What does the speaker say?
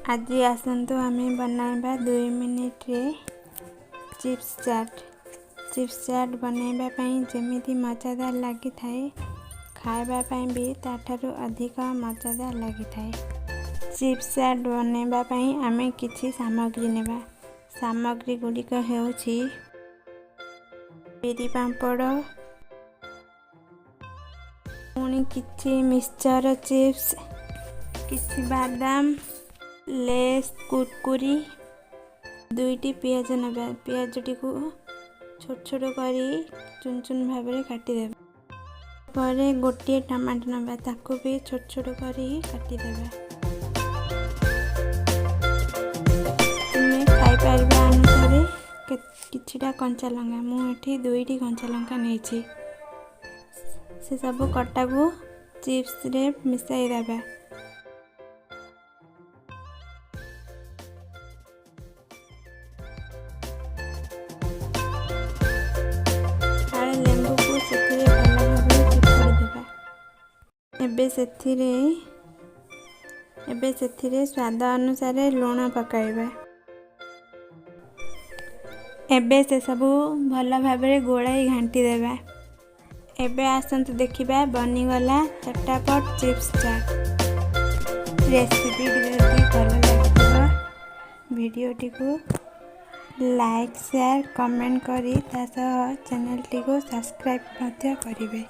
ଆଜି ଆସନ୍ତୁ ଆମେ ବନାଇବା 2 ମିନିଟରେ ଚିପ୍ସ ଚାଟ୍। ଚିପ୍ସ ଚାଟ୍ ବନାଇବା ପାଇଁ ଯେମିତି ମଜାଦାର ଲାଗିଥାଏ, ଖାଇବା ପାଇଁ ବି ତା'ଠାରୁ ଅଧିକ ମଜାଦାର ଲାଗିଥାଏ। ଚିପ୍ସ ଚାଟ୍ ବନାଇବା ପାଇଁ ଆମେ କିଛି ସାମଗ୍ରୀ ନେବା। ସାମଗ୍ରୀ ଗୁଡ଼ିକ ହେଉଛି ବିରି ପାମ୍ପଡ଼, ପୁଣି କିଛି ମିକ୍ସଚର ଚିପ୍ସ, କିଛି ବାଦାମ, ଲେସ୍ କୁରକୁରି, ଦୁଇଟି ପିଆଜ ନେବା। ପିଆଜଟିକୁ ଛୋଟ ଛୋଟ କରି ଚୁନ ଚୁନ ଭାବରେ କାଟିଦେବା। ପରେ ଗୋଟିଏ ଟମାଟୋ ନେବା, ତାକୁ ବି ଛୋଟ ଛୋଟ କରି କାଟିଦେବା। ତୁମେ ଖାଇପାରିବା ଅନୁସାରେ କିଛିଟା କଞ୍ଚା ଲଙ୍କା, ମୁଁ ଏଠି ଦୁଇଟି କଞ୍ଚା ଲଙ୍କା ନେଇଛି। ସେସବୁ କଟାକୁ ଚିପ୍ସରେ ମିଶାଇ ଦେବା। ଫାଳେ ଲେମ୍ବୁକୁ ସେଥିରେ ଭଲ ଭାବରେ ଚିପୁଡ଼ି ଦେବା। ଏବେ ସେଥିରେ ସ୍ୱାଦ ଅନୁସାରେ ଲୁଣ ପକାଇବା। ଏବେ ସେସବୁ ଭଲ ଭାବରେ ଗୋଳାଇ ଘାଣ୍ଟି ଦେବା। ଏବେ ଆସନ୍ତୁ ଦେଖିବା, ବନିଗଲା ଚଟାପଟ ଚିପ୍ସ ଚାଟ୍। ରେସିପିଟି ଯଦି ଭଲ ଲାଗିଥିବ, ଭିଡ଼ିଓଟିକୁ ଲାଇକ୍, ସେୟାର, କମେଣ୍ଟ କରି ତା ସହ ଚ୍ୟାନେଲଟିକୁ ସବସ୍କ୍ରାଇବ୍ ମଧ୍ୟ କରିବେ।